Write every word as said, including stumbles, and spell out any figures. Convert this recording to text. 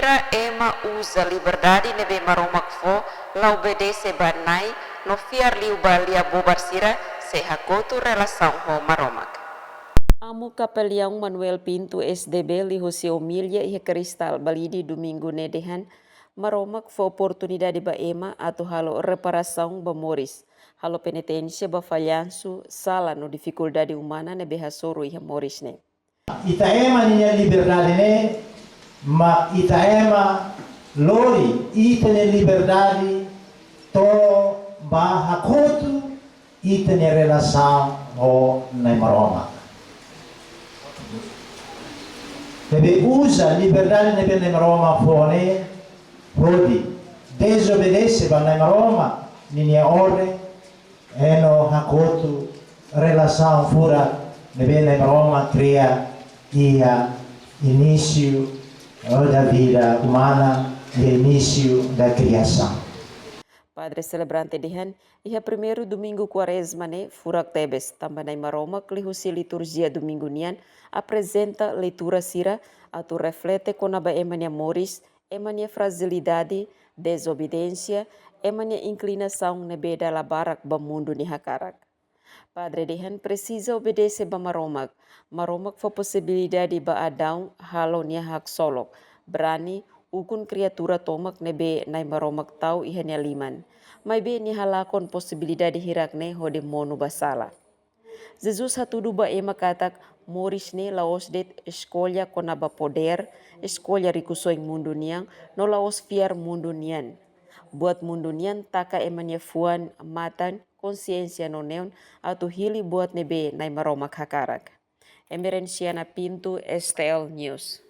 Ema uza liberdade ne'ebé Maromak fó, la obedese ba Na'i, no fiar liu ba lia-bobar sira, sei hakotu relasaun ho Maromak. Amu Kapeliaun Manuel Pinto, S D B, liuhusi omilia iha Cristal Balide, Domingu ne'e dehan, Maromak fó oportunidade ba ema atu halo reparasaun ba moris, halo peniténsia ba fallansu, sala no difikuldade umana ne'ebé hasoru iha moris ne'e. Ita ema ninia liberdade ne'e, mak ita ema lori ita-nia liberdade to'o ba hakotu ita-nia relasaun ho Na'i Maromak. Ne'ebé uza liberdade ne'ebé Na'i Maromak fó ne'e hodi dezobedese ba Na'i Maromak ninia orden, no hakotu relasaun furak ne'ebé Na'i Maromak kria iha inísiu da vida umana, iha inísiu da kriasaun. Padre selebrante dehan, iha primeiru domingu Kuarezma ne'e furak tebes, tanba Na'i Maromak liuhusi liturjia domingu nian aprezenta leitura sira atu reflete kona-ba ema nia moris, ema nia frajilidade, dezobediénsia, ema nia inklinasaun ne'ebé dala barak ba mundu nia hakarak. Padre dehan presiza obedese ba Maromak. Maromak fó posibilidade ba Adão halo nia haksolok, brani ukun kriatura tomak ne'ebé Na'i Maromak tau iha nia liman. Maibé nia halakon posibilidade hirak ne'e hodi monu ba sala. Jesus hatudu ba ema katak moris ne'e la'ós de'it eskolla kona-ba podér, eskolla rikusoin mundu nian, no la'ós fiar mundu nian. Buat mundu nian taka ema nia fuan, matan, konsiénsia no neon atu hili buat ne'ebé Na'i Maromak hakarak. Emerenciana Pinto, S T L News.